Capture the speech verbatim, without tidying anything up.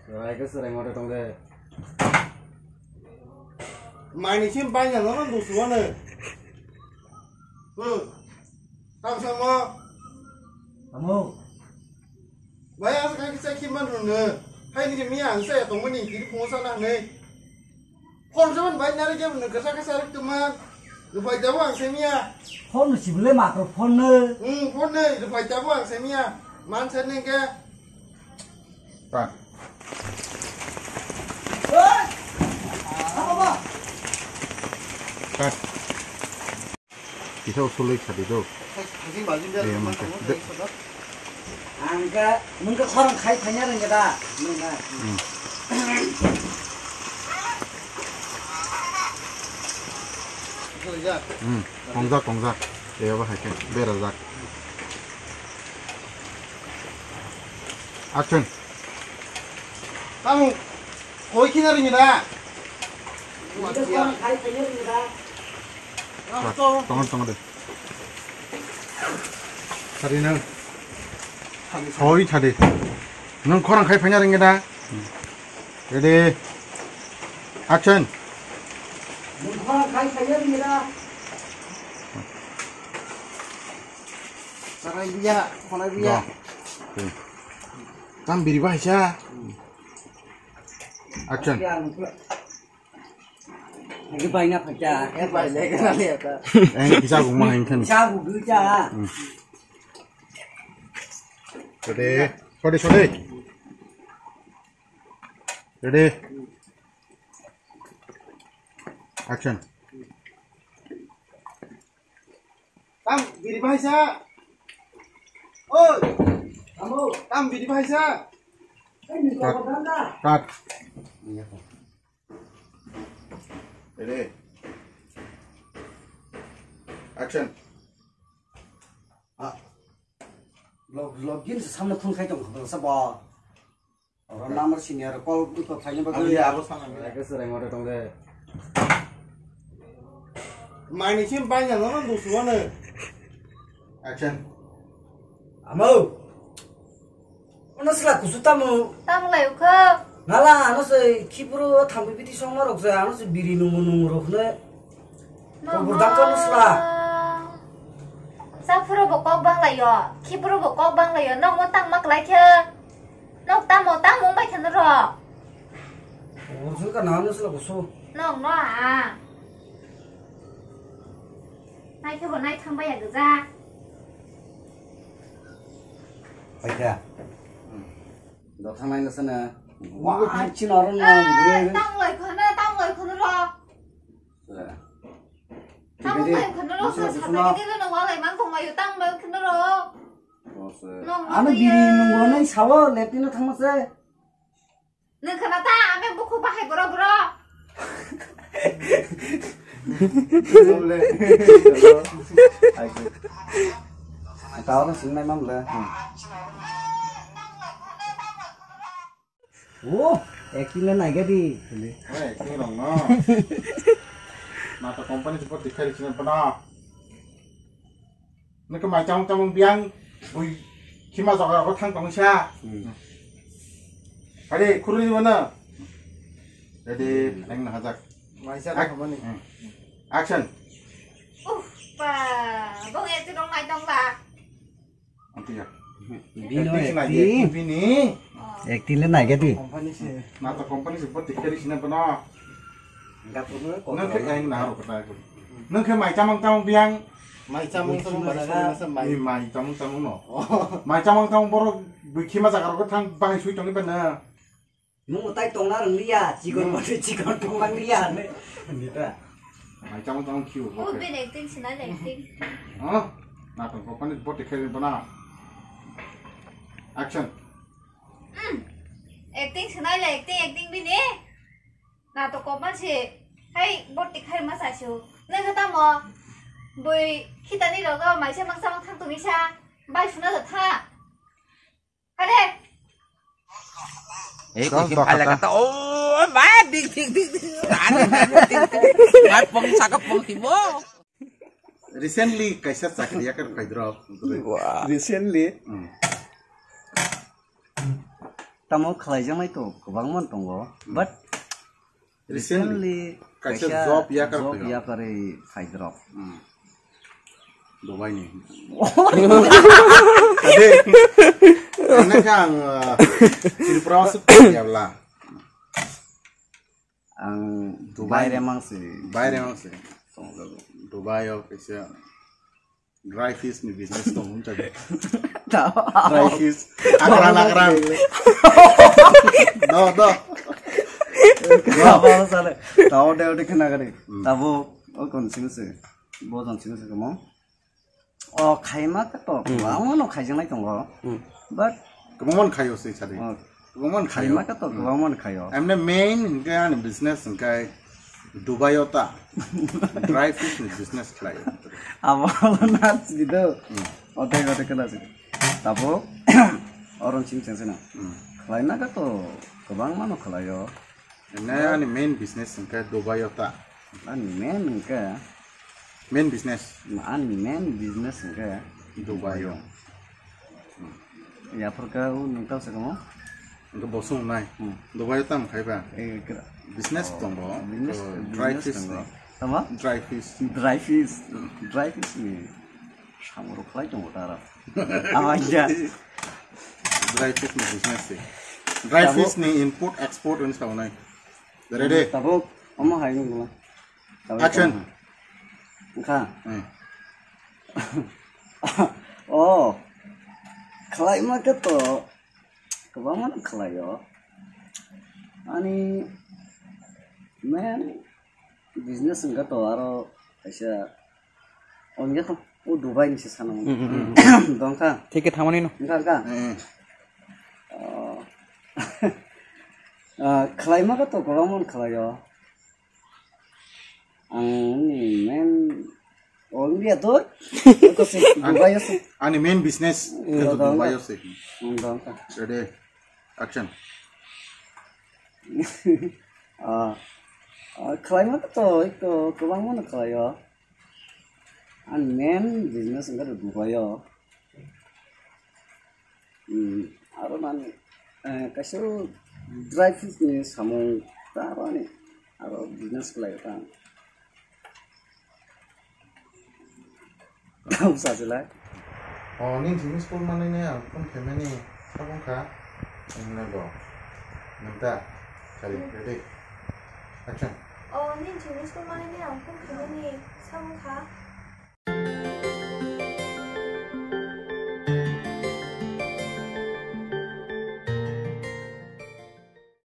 Rai ke serai ngore tong de. Mai ni sim bai na no dusu wane. Hmm. Tang samo. Amo. Bai asa kai kisa ki man run ne. Hai ni mi ang sa ya tong mani ki ko sa na ne. Phone jaman bai nari jam ne kasa kasa rik tu man. Rupai jabu ang semia. Phone sibule makro phone ne. Hmm, phone ne rupai jabu ang semia. Man sen ne ke. Cut. Cut. Kisa usulwi khadi do. Iya, mangke. De- Ang ka, nung ka khorang khai phanya rang da. Nung na. Hmm. Hmm. Kongjak, kongjak. Iya, ba hai ke. Berajak. Action. Tamo, koi khina ringi da. Tongo, tongo de. Sari nang. Hoi, sari. Nang khorang khai phanya ringi da. Ready. Action. Nang khorang khai phanya ringi da. Sarai biya, khonai biya. Go. Tam biri bahai sa. Action. Lagi banyak kerja, eh, banyak kena lihat. Eh, bisa aku mah yang kan. Bisa aku kerja. Hmm. Ready, sorry, sorry. Ready. Action. Tam biri bahai sa. Oi. Tam biri bahai sa. Cut. Cut. Ready. Action. Ah. Log, login samne phone khai tong sa ba. Oro number senior call to khaina bagwi. Iya, abo sana. Rai ke serai ngore tong de. Mai ni sim bai na no dusu wane. Action. Amo. Ono sila kusu tamo. Tamo lai ukho. Nala ano se khiburu thambi biti songma rok se ano se biri nungu nungu rok ne. Mama. Kobor dak kono sila. Saphuro bo kok bang lai yo. Khiburu bo kok bang lai yo. Nokmo tangma klai khe. Nok tamo tamo wng bai kheno ro. Kobor jil ka nang nung sila kusu. Nok no ha. Nai khe bo nai thang bai ya gja. Paikha. Do thang nai no sana. Wa. Chino ron na. Tang lai khano, tang lai khano ro. Tamo bai khano ro, sa sabai de no walai mang tong lai yo, tamo bai khano ro. Ano biri nung bo nai sawo, lepino thangma se. Nung khana ta, ame bukhu bahai boro boro. Tao no singnai mam le. Oh, acting le naiga di. Oi, acting rong no. Mata company support dikhai sini pernah. Neke mai chamung chamung biang, bui khima jaga ko thang tong sa. Hmm. Hari khurui mana? Jadi, hmm, neng na hajak. Mai sa. Ak-, khamani. Hmm. Action. Uff, pa, bong acting rong mai tong la. Antiya. Bini acting acting. Bini. Acting le naiga di. Company se. Nata company se bot dikhari sina bana. Nang khe kain na ro kata ko. Nang khe mai chamang chamang biang. Mai chamang chamang bana sa mai. Ni mai chamang chamang no. Mai chamang chamang borok bui khima jaga rok thang bahai sui tongni bana. Nung tai tongna rwng liya, chikon mani chikon tongna liya ne. Nita. Mai chamang chamang khiu. Oh, ben acting sinai le acting. Oh, na tong ko pani bot dikhari bana. Action. Hmm. Acting sinai le acting, acting bini. Na to kopan si. Hai bot dikhari ma sa siu. Nang kata mo. Bui khitani rogo mai chamang chamang thang tumi sa. Bai suna da tha. Are. Eh, kau kusi pala kata, oh, ma, dik, dik, dik, dik. Ane, dik, dik, dik. Mat pong saka pong timo. Recently, kaisa chakri yakar paidrop. Wah. Recently? Hmm. Tamo khlaijaknai to kwbangma tongo, but recently kaisa job yakarwi phairok. Yakarwi phaidrok. Hmm. Dubai ni. Ade, ane khe ang, uh, Tripura o swk yabla. Ang Dubai. Baire mang se. Baire mang se. Dubai o kaisa dry fish ni business tong hwn chadi. Dry fish. Akran, akran. Do, do. Tabo sale. Tabo de ode khna gari. Hmm. Tabo o kon sing se. Bo jon sing se mo. O khaima khe to kwbangma no khaijaknai tongo. Hmm. But kwbangma no khaio se sadi. Oh. Kwbangma no khaio. Khaima khe to kwbangma no khaio. Emne main hwnkhe ani business hwnkhe Dubai o ta dry fish ni business khlaio. Abo na sidi do. Hmm. Othai othai kena sidi. Tabo oron sing chengse na. Hmm. Khlaina khe to kwbangma no khlaio. Emne ani main business hwnkhe Dubai o ta. Ani main hwnkhe Main business. Ani main business hwnkhe Dubai o. Yapharkha o nwng tamo sakamo? Hwnkhe bo swngnai. Hmm. Dubai o tamo khaiba? Eh, kra- Business tongo. Business, oh, dry business fish tongo. Ni. Tamo? Dry fish. Dry fish. Hmm. Dry fish ni samung rok khlai tongo tara. Ama ya. Dry fish ni business se. Dry fish ni import export wng saunai. Ready? Tabuk, omo hai nung. Action. Wngkha. Hmm. Oh, khlaima khe to kwbangma no khlaio. Ani main business wngkha to aro kaisa, wngya to, o Dubai ni se sana. Hmm, hmm, hmm. Dongkha. Thik khe thangmani no. Wngkha, wngkha. Hmm. Oh. Ah, khlaima khe to kwbangma no khlaio. Ang ni main, oh, India to? Ito si Dubai o si. Ani main business, hmm, ito Dubai o si. Hmm, dong ka. Ready, action. Ah, ah, khlaima to, ito kwbangma no khlaio. Ani main business wngkha Dubai o. Hmm, aro nani, eh, kaisa dry fish ni samung ta aro ani, aro business khlai ta. Tamo sachilai. Oh, nini simi school manwi ni ang phone khaimani sabung kha. Ang nago. Nang ta. Kali, ready. Action. Oh, nini simi school manwi ni ang phone khaimani sabung kha.